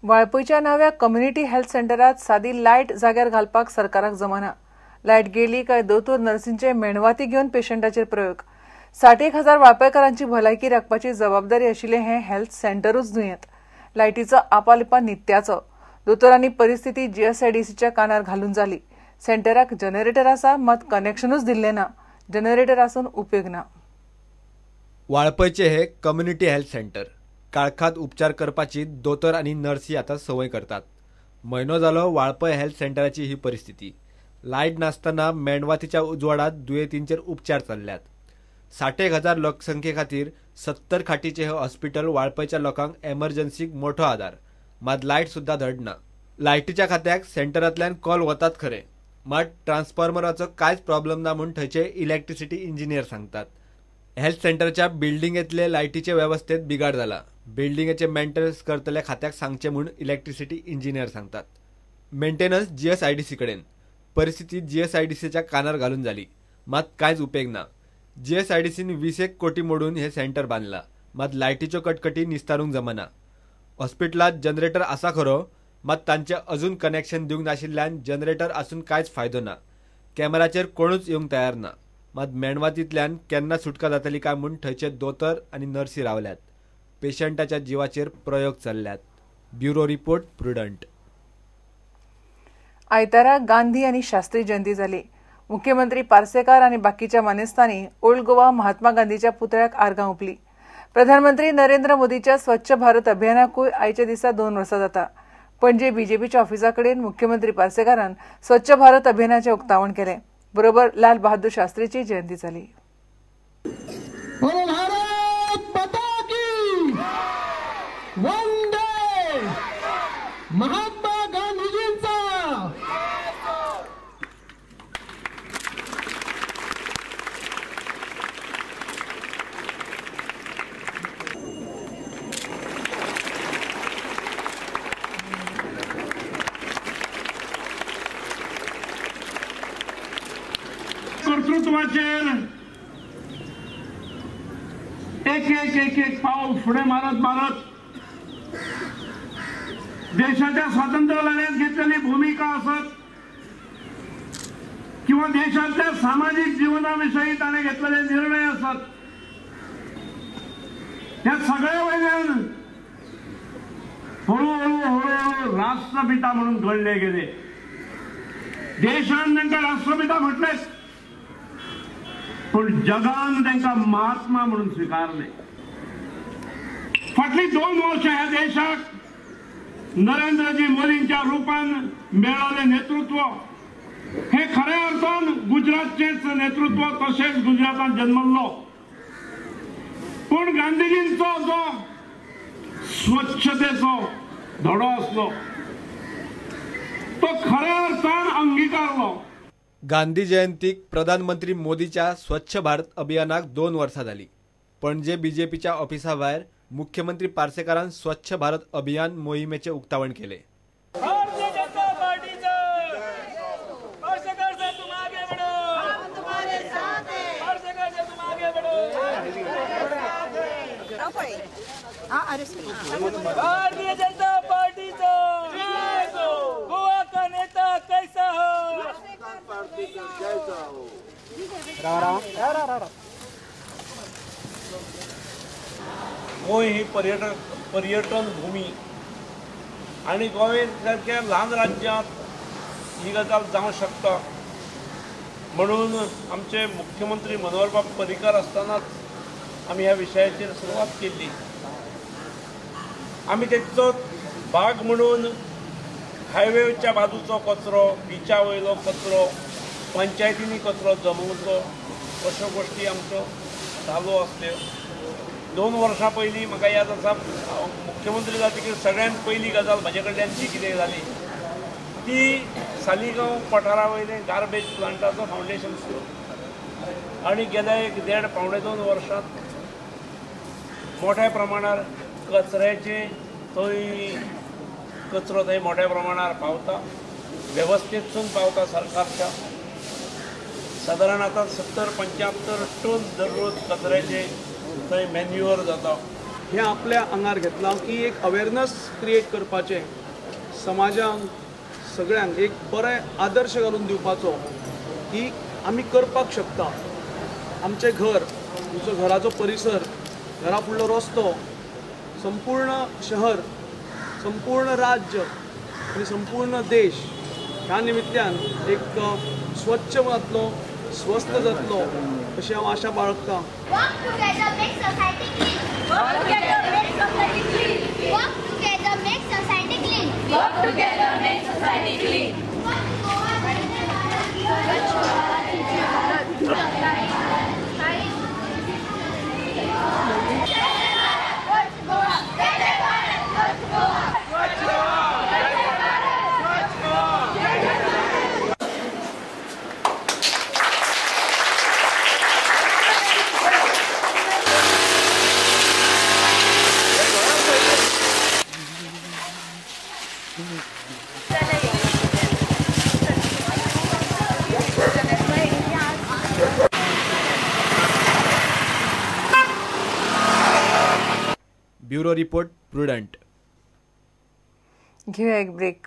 वाळपयच्या नव्या community health सेंटरात सादी light जाग्यार घालपाक सरकाराक जमना. लायट गेली काय दोतोर नर्सींचे मेणवाती घेवन पेशंटाचेर प्रयोग. 60,000 वाळपयकारांची भलायकी राखपाची जबाबदारी आशिल्लें हें हेल्थ सेंटरूच दुयेंत. लायटीचो आपालिपा नित्याचो. दोतोरांनी परिस्थिती जीएसआयडीसीच्या कानार घालून जाली. सेंटराक जनरेटर आसा मात कनेक्शनूच दिल्लें ना. जनरेटर आसून उपेग ना. वाळपयचे हे कम्युनिटी हेल्थ सेंटर काळखात उपचार करपाची दोतोर आनी नर्सी आतां संवय करतात. म्हयनो जालो वाळपय हेल्थ सेंटराची ही परिस्थिती. लायट नासतना मेणवातीच्या उजवाडात दुयेंतींचेर उपचार चल्ल्यात. 60,000 लोकसंख्ये खातीर 70 खाटीचे हे हॉस्पिटल वाळपयच्या लोकांक एमर्जन्सीक मोठो आदार. मात लायट सुद्दां धड ना. लायटीच्या खात्याक सेंटरांतल्यान कॉल वतात खरें, मात ट्रान्सफॉर्मराचो कांयच प्रॉब्लम ना म्हूण थंयचे इलेक्ट्रिसिटी इंजिनियर सांगतात. हेल्थ सेंटरच्या बिल्डिंगेंतले लायटीचे वेवस्थेत बिगाड जाला. बिल्डिंगेचे मेंटेनन्स करतल्या खात्याक सांगचें म्हूण इलेक्ट्रिसिटी इंजिनियर सांगतात. मेंटेनन्स जीएसआयडीसी कडेन. परिस्थिती जीएसआयडीसीच्या कानार घालून जाली, मात कांयच उपेग ना. जीएसआयडीसीन 20 कोटी मोडून हे सेंटर बांदला, मात लायटीच्यो कटकटी निस्तारूंक जमना. हॉस्पिटलांत जनरेटर आसा खरो, मात तांचे अजून कनेक्शन दिवंक नाशिल्ल्यान जनरेटर आसून कांयच फायदो ना. कॅमेराचेर कोणूच येवंक तयार ना. मात मेणवातींतल्यान केन्ना सुटका जातली काय म्हूण थंयचे दोतोर आनी नर्सी रावल्यात. पेशंटाच्या जिवाचेर प्रयोग चल्ल्यात. Bureau report, Prudent. आयतारा गांधी आनी शास्त्री जयंती जाली. मुख्यमंत्री पार्सेकार आनी बाकीच्या मानेस्तांनी ओल्ड गोवा महात्मा गांधीच्या पुतळ्याक आर्गां ओंपली. प्रधानमंत्री नरेंद्र मोदीच्या स्वच्छ भारत अभियानाकूय आयच्या दिसा 2 वर्सां जाता. पणजे बीजेपीच्या ऑफिसा कडेन मुख्यमंत्री पार्सेकारान स्वच्छ भारत अभियानाचें उक्तावण केलें. बरोबर लाल बहादूर शास्त्रीची जयंती जाली. महात्मा गांधीजींचा कर्तृत्वाचेर एक एक एक एक पावल फुडें मारत मारत देशाच्या स्वातंत्र्य लढ्यात घेतलेली भूमिका असत किंवा देशातल्या सामाजिक जीवनाविषयी ताणें घेतलेले निर्णय असत, ह्या सगळ्या वयल्यान हळूहळू हळूहळू राष्ट्रपिता म्हणून घडले गेले. देशान तांकां राष्ट्रपिता म्हटलेच, पण जगान तांकां महात्मा म्हणून स्वीकारले. फाटली 2 वर्षां ह्या देशाक नरेंद्रजी मोदींच्या रूपान मेळाले नेतृत्व हे खऱ्या अर्थान गुजरातचेच नेतृत्व, तशेंच गुजरातान जन्मल्लो. पूण गांधीजींचो जो स्वच्छतेचो धडो आसलो तो खऱ्या अर्थान अंगीकारलो. गांधी जयंतीक प्रधानमंत्री मोदीच्या स्वच्छ भारत अभियानाक 2 वर्सां जाली. पणजे बीजेपीच्या ऑफिसा भायर मुख्यमंत्री पार्सेकारान स्वच्छ भारत अभियान मोहिमेचे उक्तावण केले. भारतीय जनता पार्टीचा गोवा का नेता कैसा हो. गोंय ही पर्यटन भूमी आनी गोंय सारक्या ल्हान राज्यांत ही गजाल जावंक शकता म्हणून आमचे मुख्यमंत्री मनोहरबाब पर्रीकार आसतनाच आमी ह्या विशयाचेर सुरवात केल्ली. आमी तेचो भाग म्हणून हायवेच्या बाजूचो कचरो, बिचा वयलो कचरो, पंचायतींनी कचरो जमोवचो, अश्यो गोश्टी आमच्यो चालू आसल्यो. 2 वर्सां पयलीं म्हाका याद आसा, मुख्यमंत्री जातकीर सगळ्यांत पयली गजाल म्हजे कडल्यान जी कितें जाली ती सालिगांव पठारा वयलें गार्बेज प्लांटाचो फावंडेशन सुरू, आनी गेल्या 1.5 1.75 वर्सांत मोठ्या प्रमाणार कचऱ्याचें थंय कचरो थंय मोठ्या प्रमाणार पावता, वेवस्थेतसून पावता सरकारच्या. सादारण आतां 70-75 टन दररोज कचऱ्याचे थंय मॅन्युअर जाता. हें आपल्या आंगार घेतलां की एक अवेरनस क्रिएट करपाचें, समाजांक सगळ्यांक एक बरें आदर्श घालून दिवपाचो की आमी करपाक शकता. आमचें घर, आमचो घराचो परिसर, घरा फुडलो रस्तो, संपूर्ण शहर, संपूर्ण राज्य आनी संपूर्ण देश ह्या निमित्यान एक स्वच्छ जातलो, स्वस्थ जातलो अशी हांव आशा बाळगतां. Bureau report, Prudent. घेऊया एक ब्रेक.